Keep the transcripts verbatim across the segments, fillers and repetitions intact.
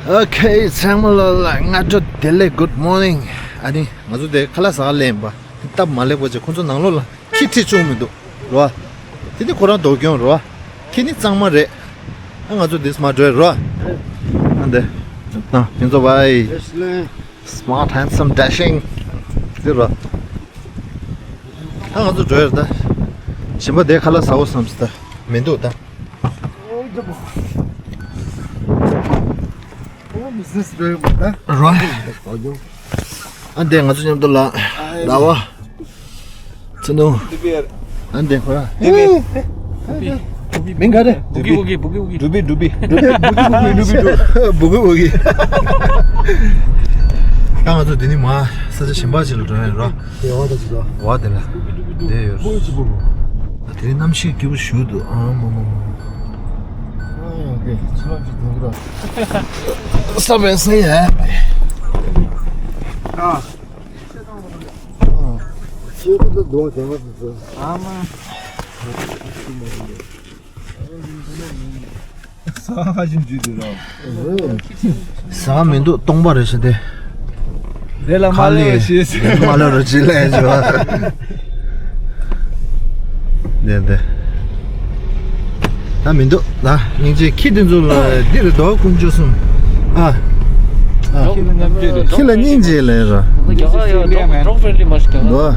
ཨོ་ཁེ། ཚང་མ་ལ་ལ་སྔ་དྲོ་བདེ་ལེགས། Good morning། ཨ་ནི་ང་ཚོ་དེ་ཁ་ལག་ཟ་ག་སླེབས་ཡིན་པ། སྟབས་མ་ལེགས་པ་བྱས་ཁོང་ཚོ་ནང་ལོགས་ལ་ཁྱི་ཁྲིད་བཅུག་མི་འདུག་རོ། དེ་ནི་ཁོ་རང་སྡུག་གྱོང་རོ། ཁྱི་ནི་གཙང་མ་རེད། ཨ་ང་ཚོ་དེ་མ་འགྲོ་རོ། ཨ་འདི། ཨ་ཕུན་ཚོགས་བྷའི། Smart, handsome, dashing. ཟེར་རོ། ད་ང་ཚོ་འགྲོ་ཡར་ད། གཞན་པ་དེ་ཁ་ལག་ཟ་འོ་བསམ་སི་ད། མི་འདུག་ད། རོ། ཨ་འདས་ང་ཚོ་མཉམ་དུ་ལ། ཟླ་བ། ཚེ་ནུ། ཨ་འདས་ཁོ་ར། མིང་ག་རེ། བུ་གི་བུ་གི་བུ་གི་བུ་གི། འགྲུབ་པི་འགྲུབ་པི། འགྲུབ་པི་འགྲུབ་པི་འགྲུབ་པི་འགྲུབ་པི། བུ་གི་བུ་གི། ད་ང་ཚོ་འདི་ནི་མ་ས་ཆ་གཞན་པ་ཅིག་ལ་འགྲོ་ཡ་རོ། དེ་བ་ད་ཅི་ད། བ་དེ་ལ། དེ་ཡོད། བུ་ཅི་བུ་བུ། ད་དེ་རིང་གནམ་གཤིས་སྐྱིད་པོ་ཞུ་འདུག་ཨ་མ་མ་མ། ཨ་ཡང་གི་ཚུར་ཅིག་དོག་ར། ས་བས་ས་ཡ། ཨ། ཁྱེད་ཀྱི་འདུག་དེ་བ་ཟེར། ཨ་མ། ས་ཁ་ཞིམ་ཞིག་འདུག་ར། ས་མི་འདུག་སྟོང་པ་རེད་ཤི་དེ། དེ་ལ་མ་ལེ་རོ་ཤི། མ་ལེ་རོ་ཤི་ལེ་ཞུ། དེ་དེ། ད་མི་འདུག་ད་སྙིང་རྗེ། ཁྱི་དེ་ཚོ་ལ་འདིར་རྡོ་ཀུན་སྤྱོད་གསུམ། ཨ། ཨ། ཁྱི་ལ་སྙིང་རྗེ་ལེ་ར། རྒྱ་གར་ཡ་dog dog friendly མ་ཞིག་རྒྱ་གར།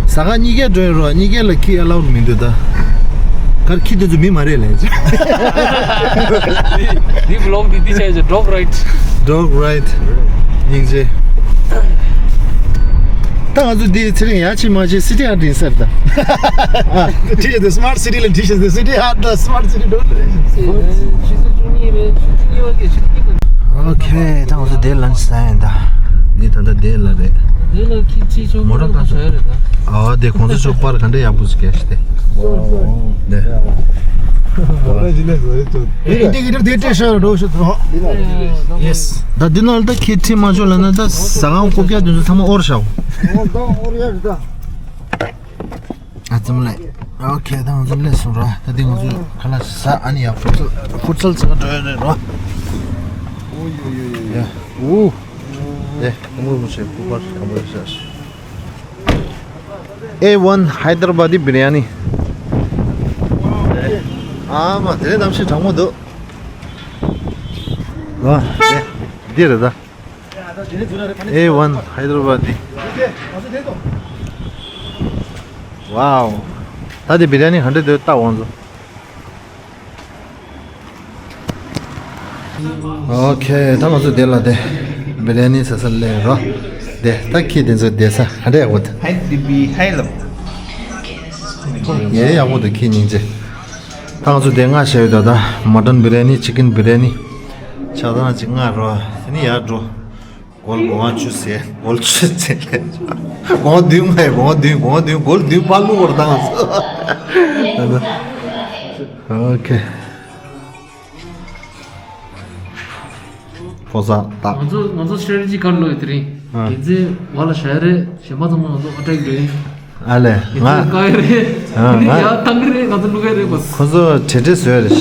ཟ་ཁང་གཉིས་ཀའི་འགྲོ་ཡོད་རོགས། གཉིས་ཀའི་ལ་ཁྱི་allowed མི་འདུག་ད། གར་ཁྱི་དེ་ཚོ་མི་མ་རེད་ལས། འདི་vlog འདི་འདི་བྱས་dog ride། Dog ride། སྙིང་རྗེ། ད་ང་ཚོ་འདི་ཚེ་རིང་ཡ་ཆི་མ་ཆི་City Hut ཡིན་ཟེར་ད། ཁྲིད་དེ་Smart City ལ་ཁྲིད་ཤེས་ཏེ་City Hut ད་Smart City འགྲོ་ཆུ་ཚོད་བཅུ་གཉིས་རེད། བཅུ་གཉིས་བར་གྱི་བཅུ་གཉིས་དང་། ཨོ་ཁེ། ད་ང་ཚོ་དེ་lunch ཟ་ཡིན་ད། འདི་ད་ལྟ་དེ་ལ་རེད། དེ་ལ་ཁྱི་ཁྱི་ཆོ་མོ་མོ་ར་ད་ཁ་ཆོ་ཡ་རེད་ད། ཨ་དེ་ཁོང་ཚོ་ཆོ་པར་ག་འདྲ་ཡག་པོ་ཞིག་སྐྱེས་ཤི་དེ། དེ། ཨེ་འདི་གི་དེ་དེ་ཤ་རོ་ཤ་ཐོ། Yes། ད་འདི་ནང་ལ་ད་ཁྱི་ཁྲིད་མ་ཆོག་ལ་ན་ད་ཟ་ཁང་ཀོ་ཀྱ་དེ་ཚོ་ཚང་མ་ཨོར་ཤའོ། ཨ་ཙམ་ལས། ཨོ་ཁེ། ད་ང་ཚོ་སླེབས་སོང་ར། ད་འདི་ང་ཚོ་ཁ་ལག་ཟ། ཨ་ནི་ཡ་ཕུར་ཚལ་ཕུར་ཚལ་ཟ་འགྲོ་ཡ་རེད་ར། ཡ། ཨུ། དེ་དེ་མུར་མུར་བྱས་ཕུར་པར་དང་པོ་ཡ་ཤ། ཨེ་ཝན་ཧའི་དར་བ་དི་བི་རི་ཡ་ནི། ཨ་མ་དེ་རིང་གནམ་གཤིས་གྲང་མོ་འདུག་ཨ་དེ་འདི་རེད་ད། ཨེ་ཝན་ཧའི་དར་བ་དི། ཝའོ། ད་དེ་བི་རི་ཡ་ནི་ག་འདྲ་འདུག་ལྟ་འོང་ཚོ། ཨོ་ཁེ། ད་ང་ཚོ་དེ་ལ་དེ་བི་རི་ཡ་ནི་ཟ་ས་སླེབས་རོ། དེ་ད་ཁྱི་དེ་ཚོ་བསྡད་ས་ག་འདྲ་ཡག་པོ་འདུག་ཧའི་དི་བི་ཧའི་ལབ། ངའི་ཡག་པོ་འདུག་ཁྱི་སྙིང་རྗེ། ད་ང་ཚོ་དེ་ལྔ་བྱས་ཡོད་ད། ད་མ་ཊན་བི་རི་ཡ་ནི། ཅི་ཀིན་བི་རི་ཡ་ནི། ཆགས་སྡང་ཅིག་ལྔ་རོ། དེ་ནི་ཡར་འགྲོ། སྒོར་སྒོར་ང་བཅུ་ཟེར། སྒོར་བཅུ་ཟེར། སྒོར་བདུན་ང་ཡི་སྒོར་བདུན། སྒོར་བདུན། སྒོར་བདུན་ཕར་བླུག་པར་བཏང་། ཨོ་ཁེ། ཕོ་གསར་རྟགས། ང་ཚོ་ང་ཚོ་strategy ག་རེ་ལོས་དེ་རིང་། ཨ། དགེ་མཚན་བ་ལ་བཞག་རེད། གཞན་པ་ཚང་མ་ང་ཚོ་ཨ་ཊེག་རེད། ཨ་ལས། ང་ཚོ་ང་བཀག་རེད། ཨ། དེ་ནས་ང་ཡར་བཏང་གི་རེད། ང་ཚོ་བླུག་གི་རེད་པ། ཁོ་ཚོ་བྲེལ་བྲེལ་བཟོས་རེད།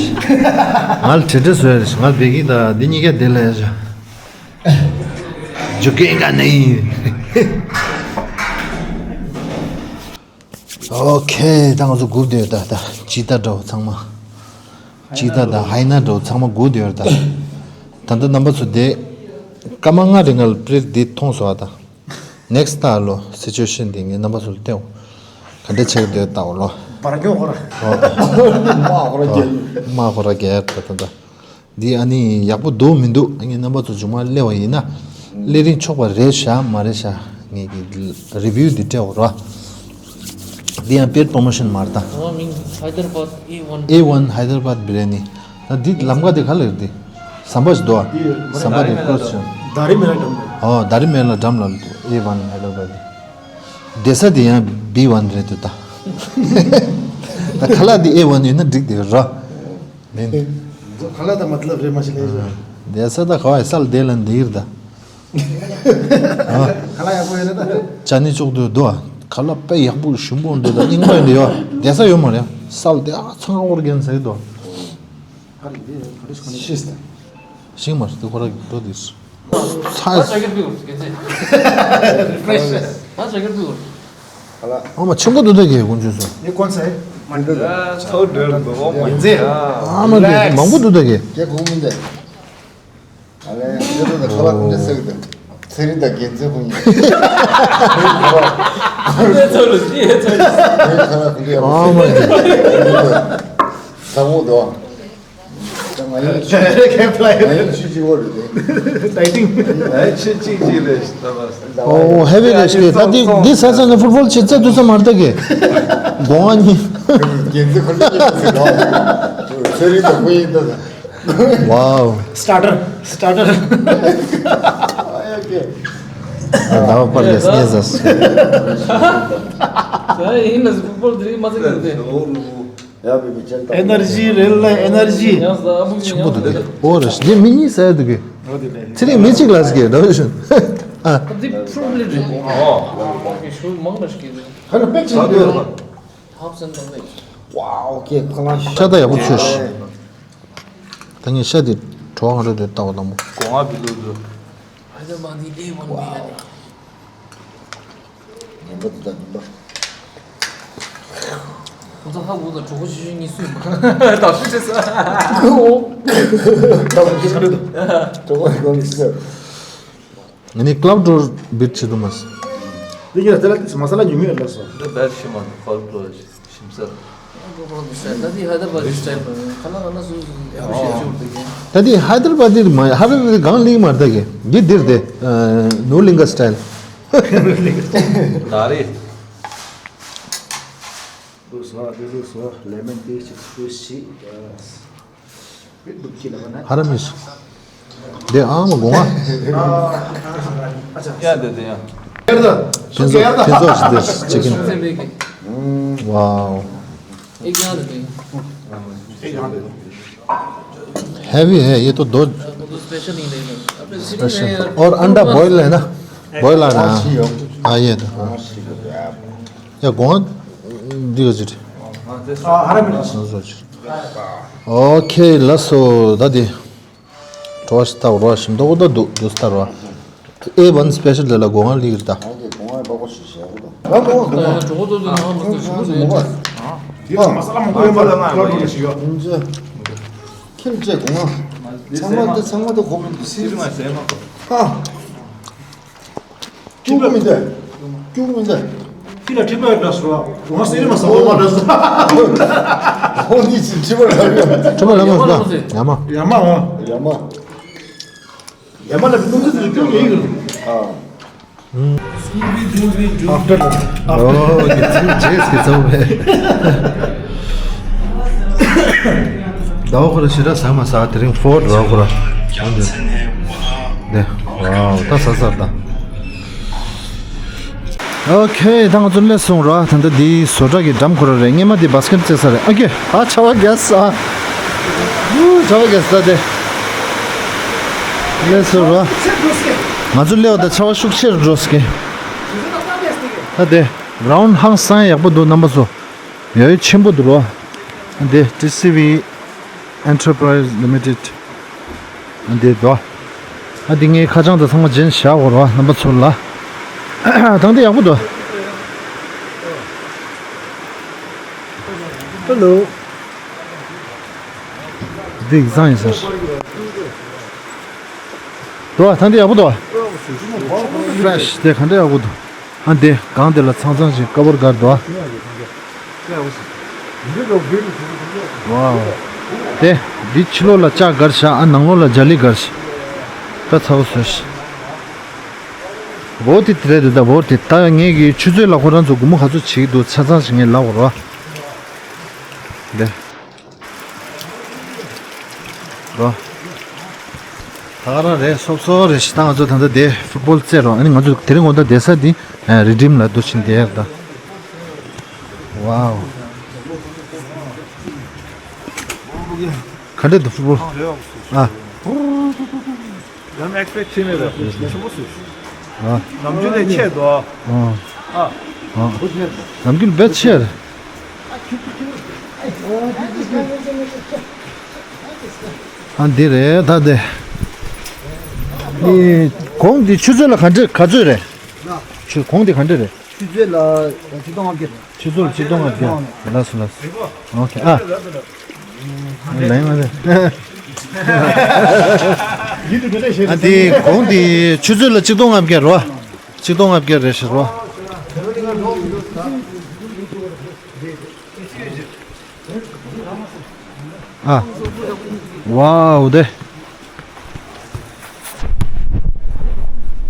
ང་ལ་བྲེལ་བྲེལ་བཟོས་རེད། ང་བེ་གི་ད་འདི་གཉིས་ཀ་དེ་ལ་ཡ་ཆ། ཇུ་ཀེ་ཀ་ནི། ཨོ་ཁེ། ད་ང་ཚོ་སྒུག་བསྡད་ཡོད་ད། ད་ཅི་ད་འདྲ་བོ་ཚང་མ། ཅི་ད་ད་ཧའི་ན་འདྲ་བོ་ཚང་མ་སྒུག་བསྡད་ཡོད་ད། ད་ལྟ་རྣམ་པ་ཚོ་དེ་སྐར་མ་ལྔ་རིང་ལ་པི་རིད་འདི་མཐོང་སོང་ཨ་ད། ནེག་སི་ད་ལོ་སི་ཅུ་ཨེ་ཤན་འདི་ངས་རྣམ་པ་ཚོ་ལ་སྟོན། ག་འདྲ་ཆགས་བསྡད་ད་འོ་ལོ། འབར་མགྱོགས་ཁོ་ར། དམག་ཁོ་ར་རྒྱལ། དམག་ཁོ་ར་རྒྱལ་ད་ད་ད། འདི་ཨ་ནི་ཡག་པོ་འདུག་མི་འདུག་ངས་རྣམ་པ་ཚོ་མཇུག་མ་སླེབས་པ་ཡིན་ན། སླེབས་རིང་ཆོག་པ་རེད་ཤག་མ་རེད་ཤག་ངས་ཀྱི་རི་བིའུ་འདི་སྤྲད་འོ་ར། འདི་ཡང་paid promotion མ་རེད་ད། ཨོ་མིང་Hyderabad A one། A one Hyderabad biryani། ད་འདི་ལམ་ཀ་དེ་ག་ལ་ཡོད་དེ། ཟམ་པ་ཞིག་འདུག་ཨ། ཟམ་པ་དེ་cross བྱུང་། དྷ་རི་མེ་ལ་འགྲམ་དུ། ཨོ་དྷ་རི་མེ་ལ་འགྲམ་ལ་འདུག A one Hyderabad། བསྡད་ས་དེ་ཡང་B one རེད་འདུག་ད། ད་ཁ་ལག་དེ་A one ཡིན་ན་འགྲིག་དེ་ར། མིན། ཁ་ལག་དང་མ་དེ་ལ་རེད་མ་ཤེས་ལེ་ཞོ། བསྡད་ས་ད་ག་བ་ཡི་ས་ལ་བསྡད་ལ་འདིར་ད། ཁ་ལག་ཡག་པོ་ཡོད་ན་ད། ཅ་ནི་ཅོག་ཏུ་འདུག་ཨ། ཁ་ལག་དཔེ་ཡག་པོ་ཞིམ་པོ་འདུག་ད་རྙིང་པ་ཡིན་འདི་ཡོད་བསྡད་ས་ཡོད་མ་རེད། ས་ལ་བསྡད་ཨ་ཚང་ཨོར་གན་ཟེར་འདུག་ཤིས་ད། ཤིང་མར་དེ་ཁོ་ར་གི་འགྲོ་དེ་ཚ། ད་ཇེ་ཀེཊ་ཕུལ་དགོས་རེད། ད་ཇེ་ཀེཊ་ཕུལ་དགོས་རེད། ཨ་མ་ཆེན་པོ་འདུག་ད་གི་དཀོན་མཆོག་གསུམ། ཡེ་གོན་སེ། མ་འདྲ། ཚོ་འདྲ་འདུག་ཨོ་མ་ཡིན་ཟེ། ཨ་མ་འདྲ་མང་པོ་འདུག་ད་གི། ཀྱེ་གོང་མིན་ཏེ། ཨ་ལེ་ཡེ་ད་ད་ཁ་ལག་ཁུང་ཏེ་སེ་གི་ཏེ། ཚེ་རིང་དང་རྒྱལ་མཚན་ཁོང་གཉིས། ཁ་ལག་ཁུང་ཏེ་ཡག་པོ་ཨ་མ་འདྲ། ཟ་མོ་འདུག་ང་ཡང་ཆུ་ང་ཡང་ཆུ་གཅིག་པོ་རེད་དེ། ཌའི་ཊིང་། ང་ཡང་ཆུ་གཅིག་གཅིག་རེད་ཟེར་ད་པ། ཨོ་ཧེ་བི་རེད་ཤི། ད་འདི་འདི་ཟ་ས་ནས་ཕུཊ་བོལ་བྱེད་ཚད་དུ་ས་མར་ད་གི། སྒོ་ང་གཉིས། རྒྱན་ཚེ་ཁོ་ལ་ཡིན་ཟེར་ད། ཚེ་རིང་དང་ཁོ་ཡིན་ད། ཝའོ། སི་ཊར་ཊར། སི་ཊར་ཊར། ཨ་ཡ་ཀེ། ཟླ་བ་པར་ལས་སྙེ་ཟ། ས་ཡིན་ལ་ཕུཊ་བོལ་དེ་རིང་མ་ཚད་གི་རེད། ཡ་བི་བི་ཅན་ཏ། ཨེ་ནར་ཇི་རེད་ལ་ཨེ་ནར་ཇི། ཡང་ས་ཨ་མུག་ཆེན་པོ་འདུག་སྟེ། ཨོ་རེད་ཤི། མི་གཉིས་ཟ་ཡ་འདུག་གི། ཚེ་རིང་མི་གཅིག་ལ་ཟ་གི་འདྲ་བོ་ཞིག་ཨ། འདི་ཕུཊ་བོལ་རེད། ཨོ། ཞུ་མང་ལ་ཞིག་གི། ཧ་ལ་པེག་ཆེན་པོ་འདུག་ཧབ་སན་དང་པེག་ཝའོ་ཀེ་ཁོ་ལ་ཤ་ད་ཡག་པོ་ཆོས་ཤི། ད་ངས་ཤ་དེ་བྲོ་བ་ག་འདྲ་འདུག་ལྟ་བ་དང་པོ། གོང་ཨ་བི་ལུ་འདུག་ཧའི་ད་ར་བྷ་དི་ཨེ་ཝན་བི་ཡ་ནི། ངན་པ་འདི་དང་ངན་པ། ཁོང་ཚོ་ཧ་གོ་དང་གྲོགས་པོ་ཆུང་ཆུང་གཉིས་སུ་ཡིན་པ། ད་སུ་བྱེད་ས། ད་ཁོང་ཚོ་ག་རེ་འདུག་གྲོགས་པོ་གང་གི་སུ། ངས་ནི་ཀ་ལབ་ཌོར་བིཊ་བྱེད་དུ་མ་སོང་། འདི་ག་ཚེ་ལ་མ་ས་ལ་ཉུང་ཉུང་ལ་སོང་། འདི་བེད་ཤི་མ་འདུག་ཀ་ལབ་ཌོར་ཞིམ་ས། ད་དེ་ཧའི་དར་བྷ་དི་སི་ཊའིལ་མ་ཁ་ལག་ལ་སུ་སུ་ཡག་པོ་ཤེས་ཆོག་འདུག་ད་དེ་ཧའི་དར་བྷ་དི་མ་ཧ་ར་རི་གང་ལིང་མར་ད་གི་འདི་འདིར་དེ་ནོར་གླིང་ག་སི་ཊའིལ། ད་རེད། ལུགས་སོ་ལུགས་སོ་ལེ་མོན་ཏི་ཞིག་ཏུ་ཞིག་ཧ་ར་མི་ཤི། དེ་ཨང་མ་དགོངས་ཨ། ཡ་དེ་དེ་ཡ། ཕན་ཚོགས་ཕན་ཚོགས་ཤིག་དེ་ཅི་གིན། ཝའོ། एक यहाँ दे दो। हैवी है ये तो दो। स्पेशल नहीं देगा। स्पेशल। और अंडा बॉयल है ना? बॉयल आ रहा है। हाँ ये तो हाँ। या कौन? दियो जी। हाँ हरा मिर्च। ཨོ་ཁེ་ལགས་སོ། ད་དེ་བྲོ་བ་ཞིག་ལྟ་བ་རོ་ཞིམ་མདོག་ད་འདུག་འདུག་ལྟ་རོ། ཨེ་ཝན་སི་པེ་ཤལ་དེ་ལ་སྒོ་ང་ལིག་རེད་ད། ཨ་ནི་སྒོ་ང་པགས་པ་ཞིག་བཞག་གི་འདུག་ཨ་ནི་སྒོ་ང་པགས་པ་ཞིག་བཞག་གི་འདུག་ཨ་ནི་སྒོ་ང་པགས་པ་ཞིག་བཞག་གི་འདུག་དེ་ལ་མ་ས་ལ་མང་པོ་ཡོད་མ་རེད། ཁྱེད་ཚོས་ཁྱེད་ཚོས་སྒོ་ང་ཚང་མ་དེ་ཚང་མ་དེ་སྒོ་མི་འདུག་སི་རི་མ་ཟས་མ་གོ་ཨ། སྐྱུག་པ་མི་འདུག་སྐྱུག་པ་མི་འདུག་ཁྱི་ལ་ཁྲི་པ་འདྲ་སོ། ང་སེ་རི་མ་ཟ་འོ་མ་འདྲ་སོ། ཧོ་འདི་ཅི་ཁྲི་པ་ལ་ཁྲི་པ་ལ་མ་ཟ། ཡ་མ། ཡ་མ་འོ། ཡ་མ། ཡ་མ་ལ་མི་འདུག་ཟེར་སྐྱུག་མི་ཡིན། ཨ། After ཨོ་ཡ་ཚིག་རྗེས་ཀྱི་ཚོགས་པས། ཟླ་བ་ཁོ་ར་ཞེ་དྲག་ཟ་མ་ཟ། དེ་རིང་ཧྥོར་ཌི་ཟླ་བ་ཁོ་ར། འདི་ཝའོ་ད་ཟ་ཟ་ད། ཨོ་ཁེ་ད་ང་ཚོ་སླེབས་སོང་ར། ད་ལྟ་འདི་བཟོ་གྲྭ་གི་འགྲམ་ཁོ་ར་རེད། སྔས་མ་འདི་བྷ་སི་ཀེཊ་རྩེ་ས་རེད། ཨོ་ཁེ་ཨ་ཆར་པ་རྒྱག་ས། ཨུ་ཆར་པ་རྒྱག་ས་ད་དེ། སླེབས་སོང་ར། ང་ཚོ་སླེབས་པ་ད་ཆར་པ་ཤུགས་ཆེར་འགྲོ་སྐད། ད་དེ་རའུན་ཧང་སང་ཡག་པོ་འདུག་རྣམ་པ་ཚོ། ཡ་ཡོད་ཆེན་པོ་འདུག་རོ། འདི་ཊི་སི་ཝི་ཨེན་ཊར་པ་རའི་ཛི་ལི་མི་ཊེཌ། འདི་འདུག་ཨ་འདི་ངའི་ཁ་བྱང་དང་ཚང་མ་རྗེས་བཞག་གོ་རོ་རྣམ་པ་ཚོ་ལ། ཐང་འདི་ཡག་པོ་འདུག་ཧེ་ལོ། འདི་ཡིག་ཚང་ཡིན་ཟེར། འདུག་ཨ་ཐང་འདི་ཡག་པོ་འདུག་ཨ། ཕི་རེ་ཤི་དེ་ག་འདྲ་ཡག་པོ་འདུག་ཨ་འདི་སྒང་དེ་ལ་ཚང་ཚང་ཞིག་ཀ་བར་གར་འདུག་ཨ། ཝའོ། དེ་འདི་ཕྱི་ལོགས་ལ་ལྕགས་གར་བཞག་ཨ་ནང་ལོགས་ལ་ལྗ་ལི་གར་བཞག་ད་ཚ་བོ་བཟོས་ཤིག་འོ་དེ་དེ་རེད་འདུག་ད་འོ་དེ་ད་ངས་གི་ཆུ་ཚོད་ལ་ཁོ་རང་ཚོ་སྒོར་མོ་ག་ཚོད་བྱེད་ཀྱི་འདུག་ཆ་ཚང་ཞིག་ངས་ལབ་དགོས་རེད་བ། འདི། རོ། ད་ག་རང་རེད་སོབ་སོབ་རེད་ཤི། ད་ང་ཚོ་ད་ལྟ་དེ་ཕུཊ་བོལ་རྩེ་རོ། ཨ་ནི་ང་ཚོ་དེ་རིང་དགོང་དག་བསྡད་ས་འདི་རི་ཌིམ་ལ་འདུག་ཕྱིན་བསྡད་ཡག་ད། ཝའོ། ག་འདྲ་འདུག་ཕུཊ་བོལ། ཨ། ཡང་ཨེག་སི་པེག་བྱས་མེད་པ་ཆེན་པོ་སུ། ཨ། ནམ་རྒྱུན་ལས་ཆེ་དོ། ཨ། ཨ། ནམ་རྒྱུན་བེད་ཆེ་རེད། ཨ་འདི་རེད་ད་དེ། ཨེ། གོང་འདི་ཆུ་ཚོད་ལ་ག་འདྲ་ག་ཚོད་རེད། ཆུ་གོང་འདི་ག་འདྲ་རེད། ཆུ་ཚོད་ལ་ཆིག་སྟོང་ལྔ་བརྒྱ་རེད། ཆུ་ཚོད་ཆིག་སྟོང་ལྔ་བརྒྱ། ལགས་སོ་ལགས་སོ། ཨོ་ཁེ། ཨ། ལན་མ་རེད། ཨ་འདི་གོང་འདི་ཆུ་ཚོད་ལ་ཆིག་སྟོང་ལྔ་བརྒྱ་རོ། ཆིག་སྟོང་ལྔ་བརྒྱ་རེད་ཤག་རོ། ཨ། ཝའོ་དེ།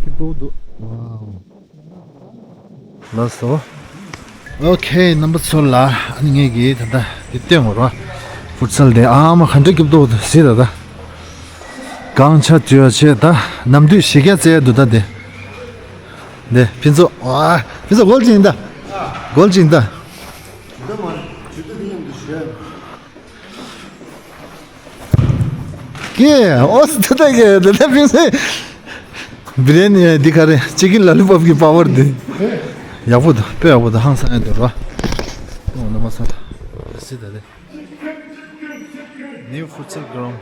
སྐྱིད་པོ་འདུག་ཝའོ། ལགས་སོ། ཨོ་ཁེ། རྣམ་པ་ཚོ་ལ་ཨ་ནི་ངེད་ཀྱིས་ད་ལྟ་འདི་སྟོན་དགོས་རོ། ཕུར་ཚལ་དེ་ཨ་མ་ག་འདྲ་སྐྱིད་པོ་འདུག་ཟེར་ད་ད། གངས་ཆ་དུས་ཡ་ཆེ་ད་ནམ་དུས་གཞི་རྒྱ་རྩེ་ཡ་འདུག་ད་དེ། དེ་ཕུན་ཚོགས། ཨ། ཕུན་ཚོགས་སྒོལ་ཅིག་ཡིན་ད། སྒོལ་ཅིག་ཡིན་ད། ཀེ། ཨོ་སི་ཏི་ད་ཀེ་ད་ད་ཕུན་ཚོགས། བི་རི་ཡ་ནི་འདི་ག་རེ། ཅི་ཀིན་ལ་ལི་པོབ་ཀྱི་པ་ཝར་འདི། ཡག་པོ་འདུག་དཔེ་ཡག་པོ་འདུག་ཧང་སང་ཡ་འདུག་རོ། ཨོ་ན་མ་སོང་། སི་ད་རེ། New futsal ground.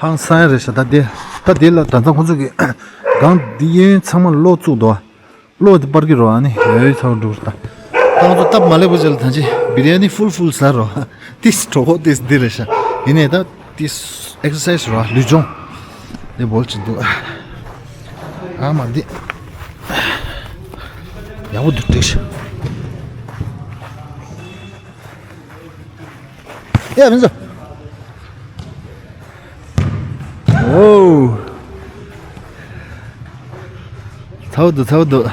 ཧང་སང་རེད་ཤག་ད་དེ། ད་དེ་ལ་ད་ལྟ་ཁོང་ཚོ་གི་གང་འདི་གཡས་གཡོན་ཚང་མ་གློག་བཙུགས་འདུག་གློག་འདི་པར་གི་རོ། ཨ་ནི་ཡོད་ཚང་འགྲུབ་ད། ད་ང་ཚོ་སྟབས་མ་ལེགས་པ་ཅིག་ལ་ད་ཅི་བི་རི་ཡ་ནི་ཕུལ་ཕུལ་ཟ་རོ། ཏིས་གྲོགས་པོ་ཏིས་འདི་རེད་ཤག་ཡིན་ནའི་ད་ཏིས་ཨེག་སར་སའི་སི་རོ། ལུས་སྦྱོང་འདི་བོལ་ཅིག་འདུག་ཨ་མ་འདི་ཡག་པོ་འདུག་འགྲིག་ཤག་ཡ་མིན་ཚོ། ཨོ། ཚ་བོ་འདུག་ཚ་བོ་འདུག་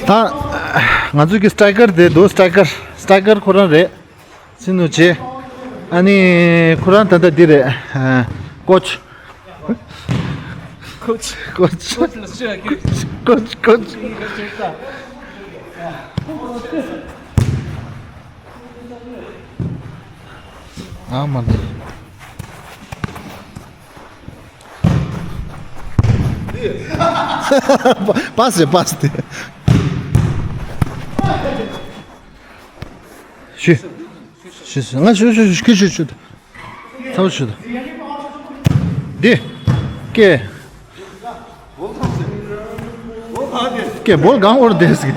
ད་ང་ཚོ་གི་སི་ཊའི་ཀར་དེ་འདུག་སི་ཊའི་ཀར། སི་ཊའི་ཀར་ཁོ་རང་རེད། སི་ནུ་ཅེ། ཨ་ནི་ཁོ་རང་ད་ལྟ་འདི་རེད། ཨ། ཀོ་ཆི། ཀོ་ཆི། ཀོ་ཆི། ཀོ་ཆི། ཀོ་ཆི། ཀོ་ཆི། ཀོ་ཆི། ཨ་མ་ནི། པ་སི་རེད། པ་སི་དེ། ཞུ། ཞུ་ཞུ། ང་ཞུ་ཞུ་ཞུ་ཞུ་ཞུ་ཞུ། ཚ་བོ་ཞུ་དང་། འདི། ཀེ། ཀེ་བོལ་གང་འོར་དེ་ཟིག་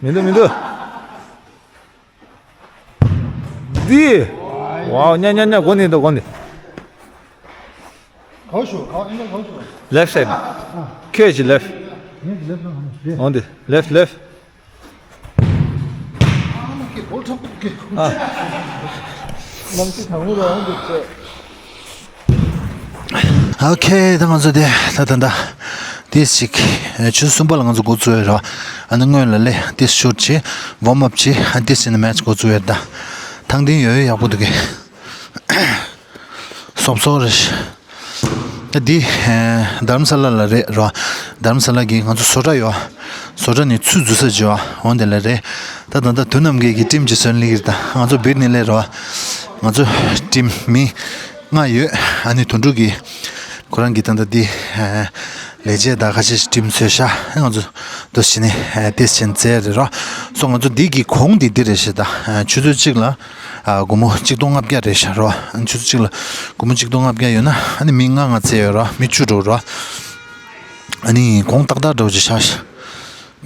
མི་འདུག་མི་འདུག་འདི། ཝའོ། ཉ་ཉ་ཉ། གོ་ནི་འདུག་གོ་ནི། ག་ཤོ་ག་ཨེ་ན་ག་ཤོ། Left side. ཁྱོད་ཀྱི་left. ངས་ཀྱི་left ན་ག་ནས། འོང་འདི། Left, left. ཨ་མ་ཀེ་བོལ་ཁྲག་ཐུག་ཀེ། ཨ། ནམ་ཞིག་དང་པོ་རང་འདུག་ཅེས། ཨོ་ཁེ། ད་ང་ཚོ་དེ་ད་ད་ད་ཏིས་ཅིག་ཆུ་གསུམ་པ་ལ་ང་ཚོ་འགོ་བཙུགས་ཡོད་ར། ཨ་ནི་སྔོན་ལ་ལས་ཏིས་ཤུཊ་བྱེད། ཝོམ་ཨབ་བྱེད། ཨ་ཏིས་ཅིག་ནི་མེ་ཆི་འགོ་བཙུགས་ཡོད་ད། ཐང་ཐིང་ཡོད་ཡོད་ཡག་པོ་འདུག་གི། སོབ་སོབ་རེད། ད་འདི་རྡ་རམ་ས་ལ་ལ་རེད་ར། རྡ་རམ་ས་ལ་གི་ང་ཚོ་བཟོ་གྲྭ་ཡོད། བཟོ་གྲྭ་ནས་ཚུར་འཛུལ་ས་བྱོས་འོང་དེ་ལ་རེད། ད་ད་ད་དོན་རྣམ་རྒྱལ་གྱི་ཊིམ་གྱི་སོན་ལི་གིར་ད་ང་ཚོ་བིར་ནི་ལས་ར། ང་ཚོ་ཊིམ་མི་ལྔ་ཡོད། ཨ་ནི་དོན་གྲུབ་ཀྱི་ཁོ་རང་གི་ད་ལྟ་འདི་ལས་བྱེད་ད་ཁ་ཤས་ཤིག་ཊིམ་ཚོས་ཤ་ང་ཚོ་འདུ་ཤི་ནི་ཏེས་ཆེན་ཙེ་རེད་ར། སོ་ང་ཚོ་འདི་གི་གོང་འདི་འདི་རེད་ཤི་ད་ཆུ་ཚོད་གཅིག་ལ་སྒོར་མོ་གཅིག་སྟོང་ལྔ་བརྒྱ་རེད་ཤ་ར། ཆུ་ཚོད་གཅིག་ལ་སྒོར་མོ་གཅིག་སྟོང་ལྔ་བརྒྱ་ཡོད་ན་ཨ་ནི་མི་ལྔ་ལྔ་ཙེ་ཡོད་ར། མི་བཅུ་འགྲོ་ར། ཨ་ནི་གོང་ཏག་ཏག་འགྲོ་ཅི་ཤ་ཤ།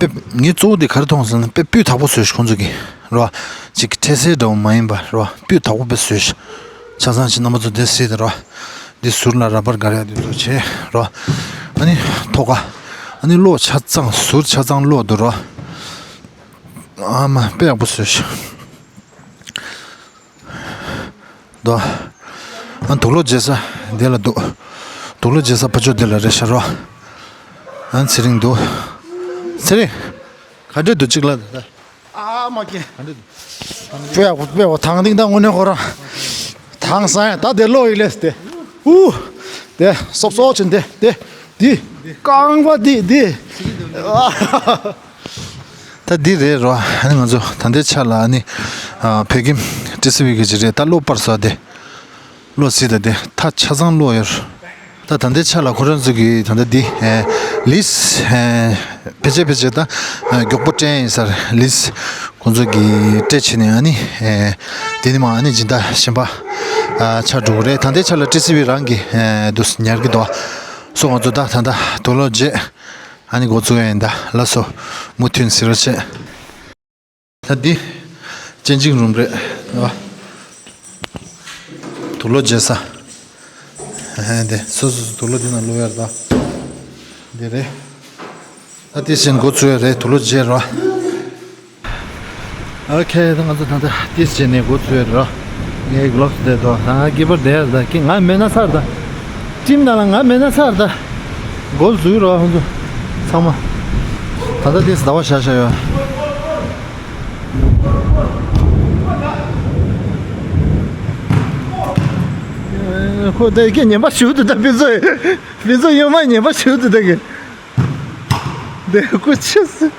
དཔེ་ངས་གཙོ་བོ་དེ་ག་རེ་མཐོང་སོང་ན་དཔེ་སྤུས་དག་པོ་བཟོས་ཤག་ཁོང་ཚོ་གིས་རོ། ཅིག་འཕྲལ་སེལ་འདྲ་བོ་མ་ཡིན་པ་རོ། སྤུས་དག་པོ་དཔེ་བཟོས་ཤག་ཆ་ཚང་ཅིག་རྣམ་པ་ཚོ་དེ་གཟིགས་དང་རོ། འདི་ཟུར་ལ་ར་བར་ག་རེ་ཡ་དེ་ཚོ་བྱས་རོ། ཨ་ནི་ཐོག་ཁ། ཨ་ནི་གློག་ཆ་ཚང་ཟུར་ཆ་ཚང་གློག་འདུག་རོ། ཨ་མ་དཔེ་ཡག་པོ་བཟོས་ཤག་དོ། ཨ་དུག་ལོག་རྗེ་ས་དེ་ལ་འདུག་དུག་ལོག་རྗེ་ས་ཕ་ཆོས་དེ་ལ་རེད་ཤག་རོ། ཨ་ཚེ་རིང་འདུག་ཚེ་རིང་། ག་འདྲས་འདུག་གཅིག་ལ་ད། ཨ་མ་ཀེ། ག་འདྲས་འདུག་དཔེ་ཡག་པོ་དཔེ་ཡག་པོ། དང་ཏིང་ད་དངོས་གནས་ཁོ་རང་དྭངས་སང་ཡ། ད་དེ་ལོ་ཡི་ལེས་ཏེ། ཨུ། དེ་སོབ་སོབ་ཅན་དེ་དེ་དེ། རྐང་པ་དེ་དེ། ད་འདི་རེད་རོ། ཨ་ནི་ང་ཚོ་ད་ལྟའི་ཆ་ལ་ཨ་ནི་ཨ་བོད་ཁྱིམ་ཊི་སི་ཝི་གི་ཅིག་རེད། ད་གློ་སྤར་སོང་སྟེ། གློ་སྲིད་ད་དེ་ཐག་ཆ་ཚང་གློ་ཡོད། ད་ད་ལྟའི་ཆ་ལ་ཁོ་རང་ཚོ་གི་ད་ལྟ་འདི་ཨེ་ལིས་ཨེ་ཕལ་ཆེར་ཕལ་ཆེར་ད་ཨེ་མགྱོགས་པོ་སྤྲད་ཡིན་ས་རེད། ལིས་ཁོང་ཚོ་གི་སྤྲད་བྱས་ནས་ཨ་ནི་ཨེ་དེ་ནི་མ་ཨ་ནི་སྦྱིན་བདག་གཞན་པ་ཨ་ཆགས་འགྲོ་གི་རེད། ད་ལྟའི་ཆ་ལ་ཊི་སི་ཝི་རང་གི་ཨེ་འདུག་ཉར་གི་འདུག་སོ་ང་ཚོ་ད་ད་ད་དུག་ལོག་བརྗེས། ཨ་ནི་འགོ་བཙུགས་ཡ་ཡིན། ད་ལགས་སོ། མུ་མཐུད་ཟེར་བ་བྱས། ད་འདི་ཅན་ཅིང་རུམ་རེད། ཨ། དུག་ལོག་བརྗེ་ས། ཨ་འདི་སོ་སོ་སོ་དུག་ལོག་འདི་ནང་བླུག་ཡ་རེད་ད། འདི་རེད། ད་དེ་བཞིན་འགོ་ཚུགས་ཡ་རེད། དུག་ལོག་བརྗེ་ར། ཨོ་ཁེ། ད་ང་ཚོ་ད་ལྟ་ཏིས་བྱས་ནས་འགོ་ཚུགས་ཡོད་ར། ངའི་གི་ལོག་སི་དེ་དོ་ད་ང་གི་པར་དེ་ཡར་ད་ཀི་ང་མེད་ན་ཚར་ད། ཊིམ་ནང་ལ་ང་མེད་ན་ཚར་ད། འགོ་འཛུལ་ར་ཧོན་ཚོ་ཚང་མ། ད་ལྟ་ཏིས་ཟླ་བ་བཞག་བཞག་ཡོད། ཁོ་དེ་ཀི་ཉན་པ་ཞུ་དུ་ད་ཕི་ཚོ་ཕི་ཚོ་ཡོད་མ་ཉན་པ་ཞུ་དུ་ད་ཀི། འདི་ཀུ་ཆུ་སི།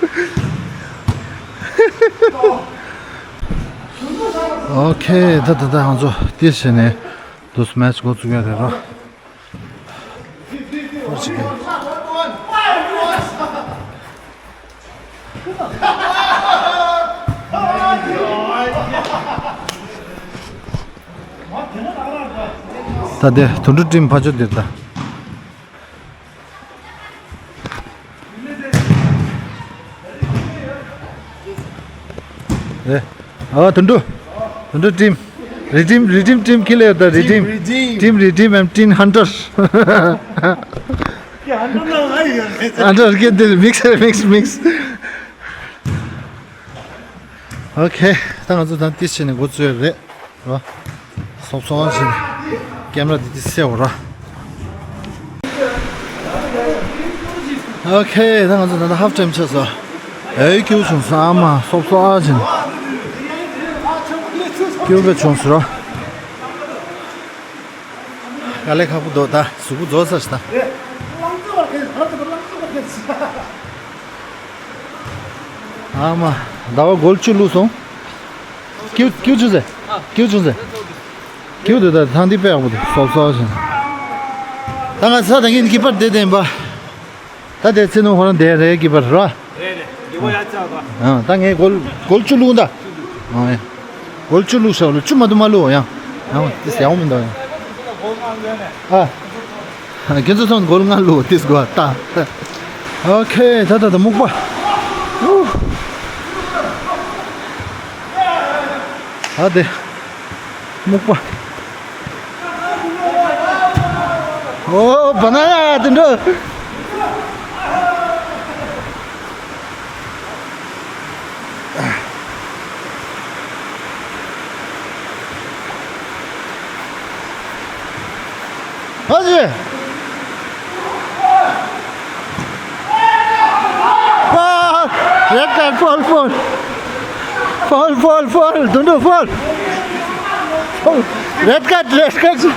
ཨོ་ཁེ། ད་ད་ད་ང་ཚོ་ཏིས་བྱས་ནས་དུ་སི་མེ་ཆི་འགོ་བཙུགས་ཡ་རེད་ར། ཧོར་ཅིག་གི། ད་དེ་དུད་འགྲོ་ཊིམ་ཕ་ཆོ་དེར་ད། ཨེ། ཨ་དུད་འགྲོ། དུད་འགྲོ་ཊིམ། རི་ཊིམ་རི་ཊིམ་ཊིམ་ཁི་ལེར་ད་རི་ཊིམ། Team Redeem. Team Redeem and Team Hunter. Hunter get the mix, mix, mix. ཨོ་ཁེ། ད་ང་ཚོ་ད་ཏིས་བྱས་ནས་འགོ་བཙུགས་ཡོད་རེད། རོ། སོབ་སོབ་བྱས་ནས་ཀེམ་ར་འདི་འདི་སེ་འོ་ར། ཨོ་ཁེ། ད་ང་ཚོ་ད་ལྟ་ཧབ་ཊེམ་ཆགས་སོ། ཨེ་ཀྱུ་བྱུང་སོང་ཨ་མ་སོབ་སོབ་ཨ་བྱས་ནས། ཀྱུ་བེ་བྱུང་སོ་ར། དཀའ་ལས་ཁག་པོ་འདུག་ད་གཟུགས་པོ་རྫོགས་ས་ཞིག་ད། ཨ་མ། ཟླ་བ་གོལ་བཅུ་བླུགས་སོང་། ཀྱུ་ཀྱུ་བྱུང་ཟེ། ཀྱུ་བྱུང་ཟེ། ཀྱུ་དུ་ད་ཐང་འདི་དཔེ་ཡག་པོ་འདུག་སོབ་སོབ་བྱས། ད་ང་ས་ད་ངས་ཀི་པར་དེ་བསྟན་པ། ད་དེ་ཚེ་ནོ་ཧོ་རང་དེ་རེད་ཀི་པར་ར། རེད་རེད། འདི་བོ་ཡ་ཙག་པ། ཨ་ད་ངས་གོལ་གོལ་བཅུ་བླུགས་ད། ཨ་ཡ། གོལ་བཅུ་བླུགས་ཤག་ལོ་བཅུ་མ་གཏོགས་མ་བླུགས་ཡང་། ཡང་དེ་ཡག་པོ་མི་འདུག་ཡང་། ཨ། ཁྱེད་ཚོ་ཚང་གོལ་ལྔ་བླུགས་དེ་སྒོ་ལྟ། ཨོ་ཁེ། ད་ད་ད་སྨུག་པ། ཨུ། ཨ་དེ། སྨུག་པ། ཨོ་བ་ན་ན་དེ་འདྲ། ཨ་ཅེ། ཕོལ། རེཌ་ཀཱཌ་ཕོལ་ཕོལ། ཕོལ་ཕོལ་ཕོལ། དུད་འགྲོ་ཕོལ། ཕོལ། རེཌ་ཀཱཌ་རེཌ་ཀཱཌ།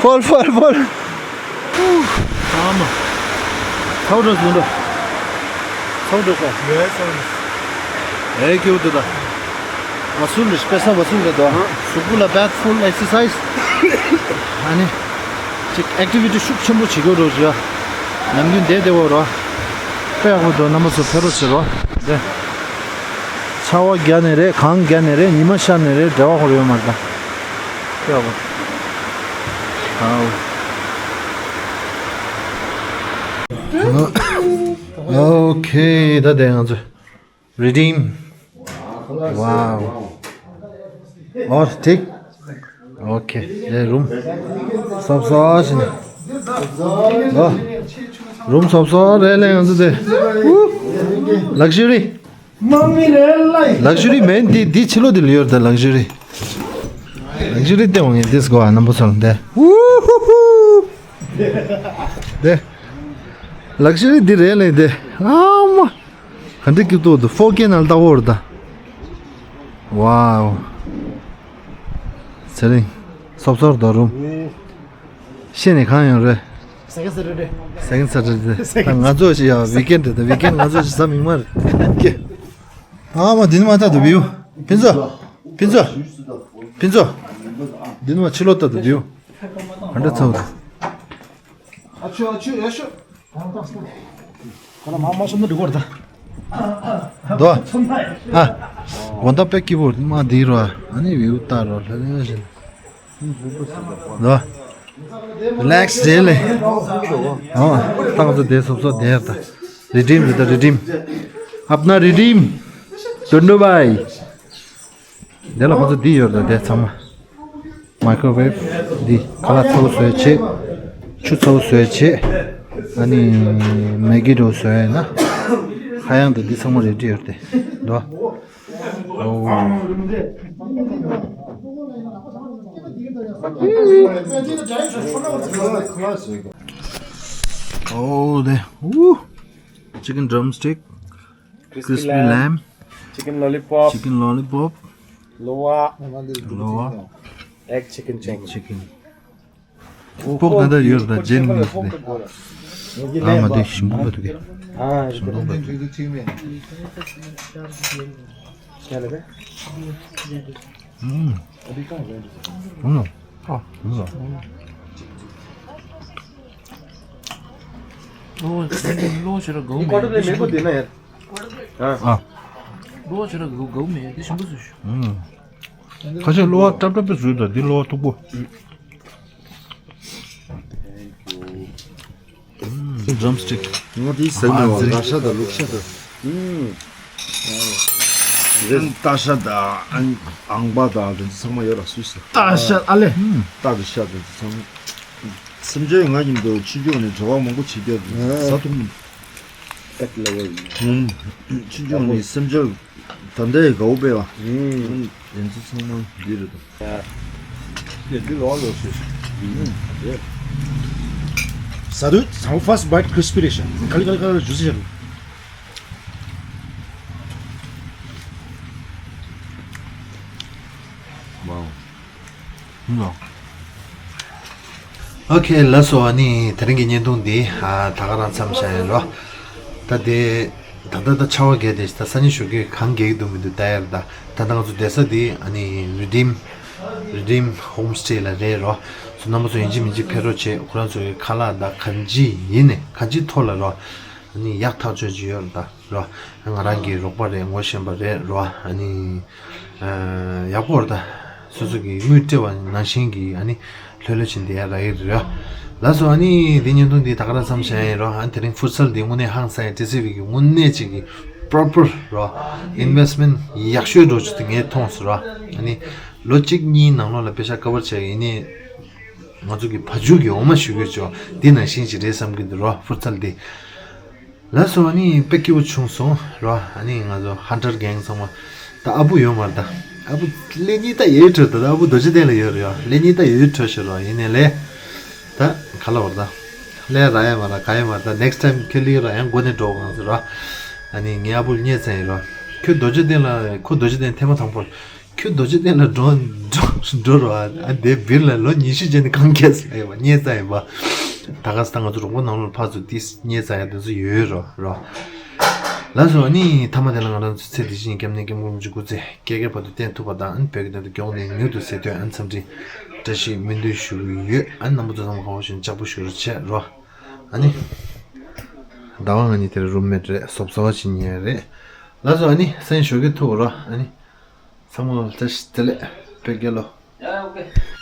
ཕོལ་ཕོལ་ཕོལ། ཨ་མ། ཚ་བོ་འགྲོ་སོང་འགྲོ། ཚ་བོ་འགྲོ་སོང་། ཡོད་སོང་། ཨེ་ཀྱུ་དུ་ད། བ་སུལ་རེ་པེ་ས་བ་སུལ་རེ་དོ། གཟུགས་པོ་ལ་བེད་ཕུལ་ཨེག་སར་སའིཛ། ཨ་ནི། ཅིག་ཨེག་ཊི་བི་ཊི་ཤུགས་ཆེན་པོ་བྱེད་དགོས་རོ་ཞུ། ནམ་རྒྱུན་བསྡད་བསྡད་འོ་རོ། དཔེ་ཡག་པོ་འདུག་རྣམ་པ་ཚོ་ཕེབས་རོགས་བྱེད་རོགས། འདི། ཆར་པ་བརྒྱབ་ནས་རེད། གངས་བརྒྱབ་ནས་རེད། ཉི་མ་ཤར་ནས་རེད། འབྲེལ་བ་ཁོར་ཡོད་མ་རེད་ད། ཡག་པོ། ཨའོ། ཨོ་ཁེ། ད་དེ་ང་ཚོ་རི་ཌིམ། ཝའོ། ཨོ་ཐིག་ཨོ་ཁེ། དེ་རུམ་སོབ་སོབ་ཞིག་ནི། ཨོ། རུམ་སོབ་སོབ་རེད་ལེ་ང་ཚོ་དེ། ལག་ཇུ་རི། ལག་ཇུ་རི་མིན་འདི་འདི་ཕྱི་ལོགས་འདི་ལ་ཡོད་རེད་ད་ལག་ཇུ་རི། ལག་ཇུ་རི་སྟེ་འོང་ངེས་འདི་སྒོ་ཨ་རྣམ་པ་ཚོ་ལ་འདི། ཝུ་ཧུ་ཧུ། དེ། ལག་ཤེས་རིགས་འདི་རེད་ལས་དེ། ཨ་མ། ག་འདྲ་སྐྱིད་ཏོག་འདུག་ཕོར་ཀེ་ནང་ལྟ་བོར་ད། ཝའོ། ཚེ་རིང་། སོབ་སོར་དོ་རུམ། ཤེས་ནས་གང་ཡོང་རེད། ཟ་གིན་ཟ་རེད་རེད། ཟ་གིན་ཟ་རེད་རེད། ད་ང་ཚོ་ཞིག་ཡ་ཝི་ཀེན་རེད་ད་ཝི་ཀེན་ང་ཚོ་ཞིག་ཟ་མིག་དམར། ཀེ། ཨ་མ་འདི་ནི་མ་ཐག་ཏུ་བིའུ། ཕིན་ཚོ། ཕིན་ཚོ། ཕིན་ཚོ། འདི་ནི་མ་ཕྱི་ལོགས་ལྟ་དུ་བིའུ། ག་འདྲ་ཚ་བོ་དང་། ཨ་ཆུ་ཨ་ཆུ་ཡ་ཤུ། ཁོ་ལ་མ་མ་སོང་ན་འགྲིག་གོ་རེད་ད། དོ། ཨ། དགོང་དག་དཔེ་སྐྱིད་པོ་མ་འདི་རོ། ཨ་ནི་བིའུ་ལྟ་རོ་ལྷ་ལྷ་བཞིན། དོ། རི་ལེགས་བྱས་ལེ། ཨ། ཏང་ཚོ་དེ་སོབ་སོབ་དེ་ཡར་ད། རི་ཌིམ་རི་ད་རི་ཌིམ། ཨབ་ན་རི་ཌིམ། དོན་འགྲུབ་བའི། དེ་ལ་ཁོ་ཚོ་འདི་ཡོད་རེད་དེ་ཚང་མ། མའི་ཀོ་ཝེབ་འདི་ཁ་ལག་ཚ་བོ་བཟོས་བྱེད། ཆུ་ཚ་བོ་བཟོས་བྱེད། ཨ་ནི་མེ་གི་རོ་བཟོས་ན། ཧ་ཡང་དུ་འདི་ཚང་མ་རེ་ཌི་ཡོད་རེད་དེ། འདུག་ཨ། ཨོ་དེ། ཨུ། Chicken drumstick, crispy lamb, chicken lollipop, chicken lollipop, lowa, lowa, egg chicken chop, chicken. ཕོག་ད་ལྟ་ཡོད་རེད་ད་ཇེན་མི་ཟེར་ཏེ། ཨ་མ་དེ་ཞིམ་པོ་འདུག་གས། ཞིམ་པོ་འདུག་གས། ཨུམ། ཨུམ། ཨ། ཨུམ། ཨོ། ལོ་ཞེ་ར་གོ་མེད། ཨ། ལོ་ཞེ་ར་གོ་གོ་མེད་དེ་ཞིམ་པོ་བཟོས་ཤོག་ཨུམ། ཁ་ཤས་གློ་བ་ཏྲབ་ཏྲབ་པའི་བཟོས་དང་འདི་གློ་བ་མཐུག་པོ། Drumstick. ང་དེའི་ཟེར་ནས་བ་ལ་ཤ་དང་ལུག་ཤ་དང་། རེད། རྟ་ཤ་དང་ཨང་པ་དང་དེ་ཚོ་ཚང་མ་ཡོད་ར་སུས་ཟེར། རྟ་ཤ་ཨ་ལེ། རྟ་གི་ཤ་དེ་ཚོ་ཚང་མ། སེམས་ཅན་ང་ཉིད་དུ་ཆུ་རྒྱུག་ནས་བྲོ་བ་མང་པོ་བྱེད་རྒྱུ་ཟ་ཐུབ་མི་འདུག་ཆུ་རྒྱུག་ནས་སེམས་ཅན་ད་ལྟའི་དགའ་བོ་པས་བ། དེ་ཚོ་ཚང་མ་འདི་རེད་དོ། ཡ། འདི་ལོག་ལོག་ཞེས་ཞུ། ཟ་དུས་ཚང་first bite crispy རེད་ཤག་ག་ལེ་ག་ལེ་ག་ལེ་ཇུ་སི་ཞིག་རེད། ཝའོ། ཧུམ་ལོ། ཨོ་ཁེ་ལགས་སོ། ཨ་ནི་དེ་རིང་གི་བརྙན་ཐུང་འདི་ཨ་ད་ག་རང་མཚམས་བཞག་ཡིན་རོ། ད་དེ། ད་ལྟ་ད་ཆར་པ་རྒྱག་དེ་ད་སང་ཉིན་ཞོགས་ཀས་གངས་རྒྱག་གི་འདུག་མི་འདུག་ལྟ་ཡ་རེད་ད། ད་ལྟ་ང་ཚོ་བསྡད་ས་དེ་ཨ་ནི་Redeem Redeem Homestay ལ་རེད་རོ། སོ་རྣམ་པ་ཚོ་ཡིན་གཅིག་མིན་གཅིག་ཕེབས་རོགས་བྱེད། ཁོ་རང་ཚོ་གི་ཁ་ལག་ད་གང་ཅི་ཡིན་ནས་གང་ཅི་ཐོག་ལ་རོ། ཨ་ནི་ཡག་ཐག་ཆོད་ཅིག་ཡོད་རེད་ད་རོ། ང་རང་གི་རོགས་པ་རེད། ངོ་ཤེས་པ་རེད་རོ། ཨ་ནི་ཡག་པོ་རེད་ད། སོ་སོ་གི་དངུལ་སྤྲད་པ་ནང་བཞིན་གྱི་ཨ་ནི། ལྷོད་ལྷོད་ཕྱིན་བསྡད་ཡ་རག་གི་རེད། ལགས་སོ། ཨ་ནི་འདི་བརྙན་ཐུང་འདི་ད་ག་རང་མཚམས་བཞག་ཡིན་རོ། ཨ་ནི་དེ་རིང་ཕུར་སལ་འདི་དངོས་གནས་ཧང་སངས་ཡ་ཏི་སི་ཝི་གི་དངོས་གནས་ཅིག་གི་པོ་རོ་པར་རོ། ཨིན་ཝེ་སི་མེན་ཊི་ཡག་ཤོས་འགྲོ་ཆུ་དེ་ངས་མཐོང་སོང་རོ། ཨ་ནི་ལོ་གཅིག་གཉིས་ནང་ལོགས་ལ་པེ་ཤ་ཀ་བར་བྱས་ཡིན་ནི། ང་ཚོ་གི་བ་ཕྱུགས་ཀྱི་འོ་མ་ཞུ་གི་ཆོག་འདི་ནང་བཞིན་ཅིག་རེད་བསམ་གི་འདུག་རོ་ཕུར་སལ་འདི། ལགས་སོ། ཨ་ནི་དཔེ་སྐྱིད་པོ་བྱུང་སོང་རོ། ཨ་ནི་ང་ཚོ་ཧན་ཊར་གེང་ཚང་མ། ད་ཨ་བུ་ཡོད་མ་རེད་ད། ཨ་བུ་ལས་གཉིས་ད་ཡོད་འཕྲོད་ད། ཨ་བུ་རྡོ་རྗེ་གདན་ལ་ཡོད་རེད་ཡ། ལས་གཉིས་ད་ཡོད་འཕྲོད་ཤག་རོ། ཡིན་ནའི་ལས། ད་ག་ལ་བར་ད། ལས་ར་ཡ་མ་ར་ག་ཡ་མ་ར་ད། ནེག་སི་ཊའིམ་ཁྱོད་ལས་ར་ཡང་སྒོ་ནས་འགྲོ་གང་ཟེར་རོ། ཨ་ནི་ངའི་ཨ་བུ་རྙེད་ཚར་ཡིན་རོ། ཁྱོད་རྡོ་རྗེ་གདན་ལ་ཁོ་རྡོ་རྗེ་གདན་ཐེངས་མ་དང་པོ། ཁྱོད་རྡོ་རྗེ་གདན་ལ་འགྲོ་འགྲོ་འགྲོ་རོགས་ཨ། དེ་བིར་ལ་ལོ་ཉི་ཤུ་རྗེས་ནས་གང་གས་ཨེ་བ་རྙེད་ཙང་ཨེ་བ། ད་ག་ས་ད་ང་ཚོ་རོགས་པ་ནང་ལོགས་ཕར་ཚུར་ཏིས་རྙེད་ཙང་ཡ་དེ་ཚོ་ཡོད་རོ་རོ། ལགས་སོ། ཨ་ནི་མཐའ་མ་དེ་ལ་ང་རང་ཚོ་ཚེ་འདི་ཕྱི་གཉིས་སྐྱབས་གནས་སྐྱབས་མགོན་རིན་པོ་ཆེ་སྐུ་ཚེ་བསྐལ་བརྒྱའི་བར་དུ་བརྟན་ཐུབ་པ་དང་བོད་ཀྱི་དོན་དུ་མགྱོགས་ནས་མྱུར་དུ་སེལ་དོན་ཨ་འཚམས་འདྲི་བཀྲ་ཤིས་སྨོན་འདུན་ཞུ་གི་ཡོད། ཨ་ནི་རྣམ་པ་ཚོ་ཚང་མ་གང་བ་བཞིན་ལྕགས་པོ་ཞུ་རོགས་བྱེད་རོ། ཨ་ནི་ཟླ་བ་ང་གཉིས་དེར་རུམ་མེཊ་རེད། སོབ་སོབ་བྱེད་ཉན་རེད། ལགས་སོ། ཨ་ནི་སང་ཉིན་ཞོགས་ཀས་ཐུག་རོ། ཨ་ནི། ཚང་མ་ལ་བཀྲ་ཤིས་བདེ་ལེགས། བོད་རྒྱལ་ལོ། ཡ་ཨོ་ཀེ།